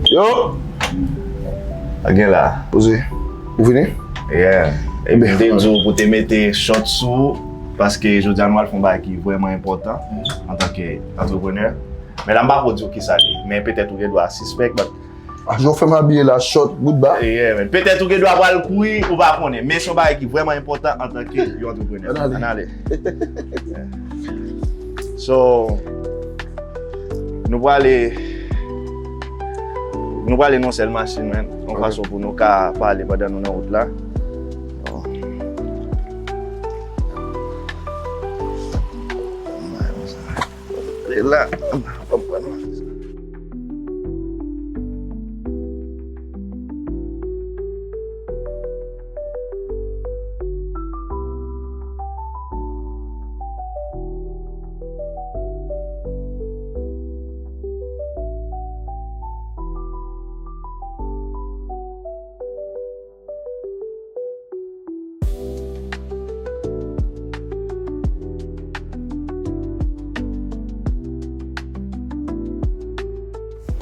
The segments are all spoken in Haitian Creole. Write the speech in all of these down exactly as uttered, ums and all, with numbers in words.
Yo! Sa gen la? Poze. Ou fini? Yeah. Ebyen, m te di w pou te mete shot sou ou, paske jodi a nou al fè yon bagay ki vrèman enpòtan antanke antreprenè. Men la, m pa ko di w kisa l ye, men petèt ou gen dwa sispèk, but Ah, jan w fè m abiye la, short, bout ba. Yeah, man. Petèt ou gen dwa pral kouri, ou pa konnen. Men se yon bagay ki vrèman enpòtan antanke yon antreprenè. Ann ale. Ann ale. So, nou prale, nou prale nan sèl machin, man. Yon Ok. fason pou nou ka pale pandan nou nan wout la. E la, m ap pran.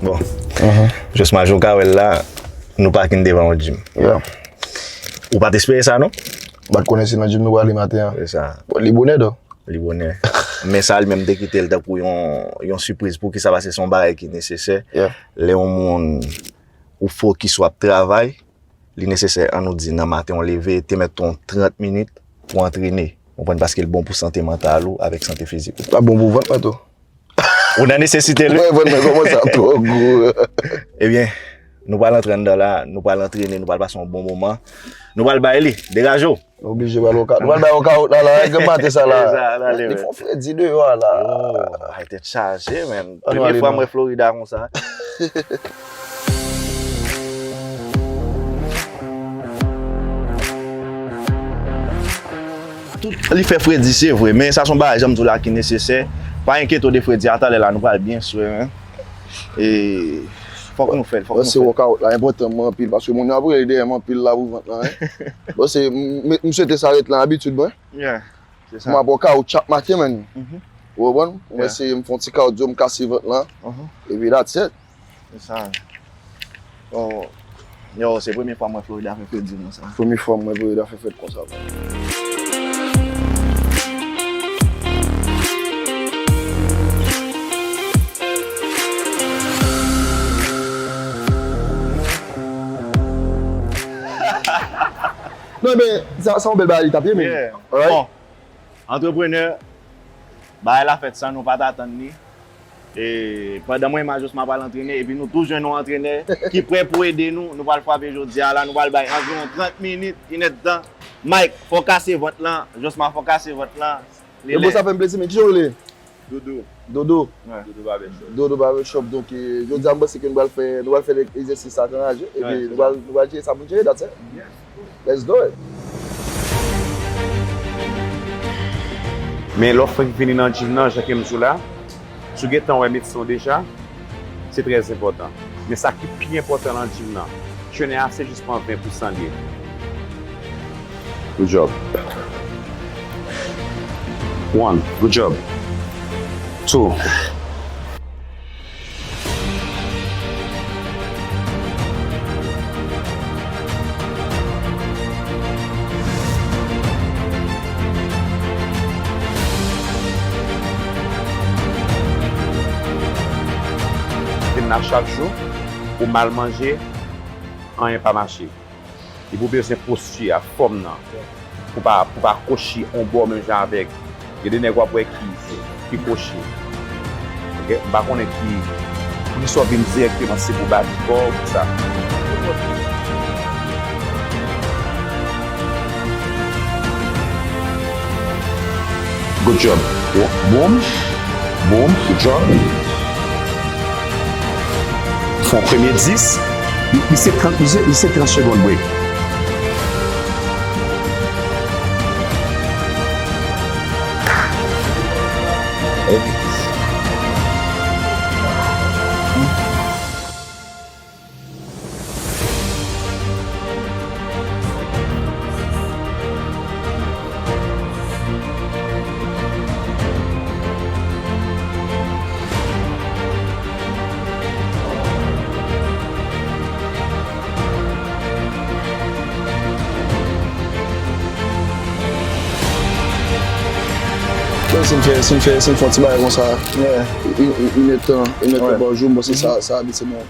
Bon. Mhm. Josma, jan w ka wè l la, nou pakin devan yon gym. Yeah. Ou pa t espere sa, non? M pa t konnen se nan gym nou prale maten an. Se sa. Bon, li bonè, dò. Li bonè. Men sa, li menm, te kite l tankou yon, yon sipriz. Poukisa? Paske se yon bagay ki nesesè. Yeah. Lè yon moun ou fokis w ap travay, li nesesè, ann nou di, nan maten w leve, te mèt yon trant minit pou antrene. Ou konprann? Paske l bon pou sante mantal ou avèk sante fizik ou. L ap bon pou vant mwen tou. Ou nan nesesite l, wi. Mwen, vant mwen kòmanse ap twò gwo. Ebyen, nou pral antre anndan la, nou pral antrene, nou pral pase yon bon moman. Nou pral bay li, degaje w. Nou oblije pral woka-, nou pral bay wokawout la, la, granm maten sa la. Se sa, ann ale, men. Li fè fredi deyò a la. Yo, ay, tèt chaje, men. Ann nou Premye ale fwa non. m wè Florida konsa. Tout li fè fredi, se vre, men sa se yon bagay, jan m di w la, ki nesesè. Pa enkyete w de fredi a, talè la, nou pral byen swe, men. E, fòk nou fè l, fòk nou fè l. Bon, se wokawout la, enpòtan mwen anpil, paske moun yo ap rele dèyè m anpil la pou vant lan, wi. Bon, se, m, m, m swete sa ret lan abitid mwen. Yeah, se sa. Mwen ap wokawout chak maten, man. Mhm. Ou konprann? Mwen Yeah. se m fè yon ti kawdyo, m kase vant lan. Mhm. Epi that's it. Se sa. Yo, yo, se premye fwa m wè Florida fè fredi konsa. Premye fwa m wè Florida fè frèt konsa. Non, men, sa, sa yon bèl bagay li t ap ye, men. Yeah. Alright? Bon. Antreprenè, bagay la fèt san nou pa t atann li. E pandan mwen menm ak Josma pral antrene, epi nou tou jwenn yon antrenè ki prè pou ede nou, nou pral frape jodi a la, nou pral bay anviwon trant minit, inèdtan. Mike, fò w kase vant lan, Josma, fò w kase vant lan. E bon, sa fè m plezi, men kijan w rele? Dodo. Dodo. Wi. Dodo Barbershop. Dodo Barbershop. Donk, e, jodi a, m panse ke nou pral fè, nou pral fè egzèsis sa jan raje, epi Wi, se nou pral, sa. nou pral jere sa pou n jere, that's it. Yes. Let's do it. Men lè w fenk vini nan gym nan, jan ke m di w la, si w gentan wè medsen w deja, se trè enpòtan. Men sa ki pi enpòtan nan gym nan, trainer a se jis pran ven pousan li. Good job. One, good job. Two. Vin la chak jou, ou mal manje, anyen pa mache. Epi w bezwen posti a, fòm nan. Pou pa, pou pa kochi on bò menm jan avèk. Gen de nèg w ap wè ki, ki kochi. Ok? M pa konnen ki, poukisa w vin dirèkteman se pou bat kò w, pou sa. Good job. Boom. Boom. Good job. Fè yon premye dis. Li, li se trant, li se, li se trant segonn break. Si m fè, si m fè, si m fè yon ti bagay konsa, yon, yon, yon èdtan, yon èdtan pa jou, m panse sa, sa abitye nan,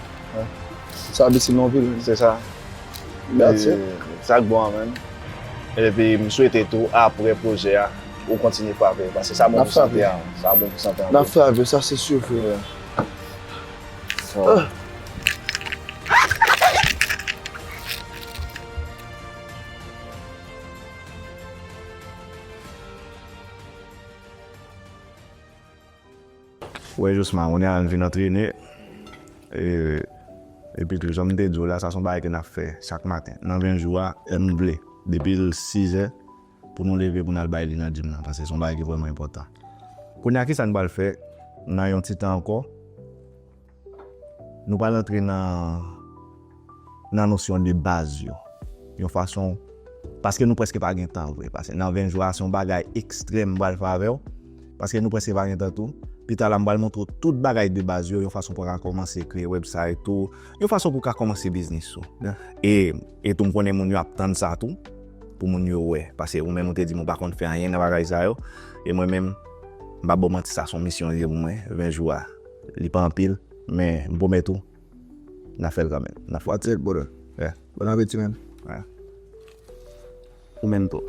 sa abitye nan vil. Se sa. That's it. Sa k bon an, man. Epi m swete tou, apre pwojè a, ou kontinye frape, paske sa bon pou sante a, sa bon pou sante an. N ap frape, sa se si, frè. Wè, Josma, kounye a n vin antrene. E, epi tou, jan m te di w la, sa se yon bagay ke n ap fè chak maten. Nan ven jou a, lè n vle, depi l sizè, pou nou leve, pou n al bay li nan gym nan, paske se yon bagay ki vrèman enpòtan. Kounye a, kisa n pral fè nan yon ti tan ankò? Nou pral antre nan, nan nosyon de baz yo. Yon fason, paske nou prèske pa gen tan vre. Paske nan ven jou a, se yon bagay ekstrèm m pral fè avè w. Paske nou prèske pa gen tan tou. Pita la, m pral montre w tout bagay de baz yo, yon fason pou w ka kòmanse kreye website ou, yon fason pou w ka kòmanse biznis ou. E, e tou, m konnen moun yo ap tann sa tou, pou moun yo wè. Paske ou menm ou te di m ou pa konn fè anyen nan bagay sa yo. E mwen menm, m pa ba w manti, sa se yon misyon li ye pou mwen, ven jou a. Li pa anpil, men m pwomèt ou, n a fè l kanmenm. N a fè l. Watch it, brother. Yeah. Bon apeti, man. Yeah. Ou menm tou.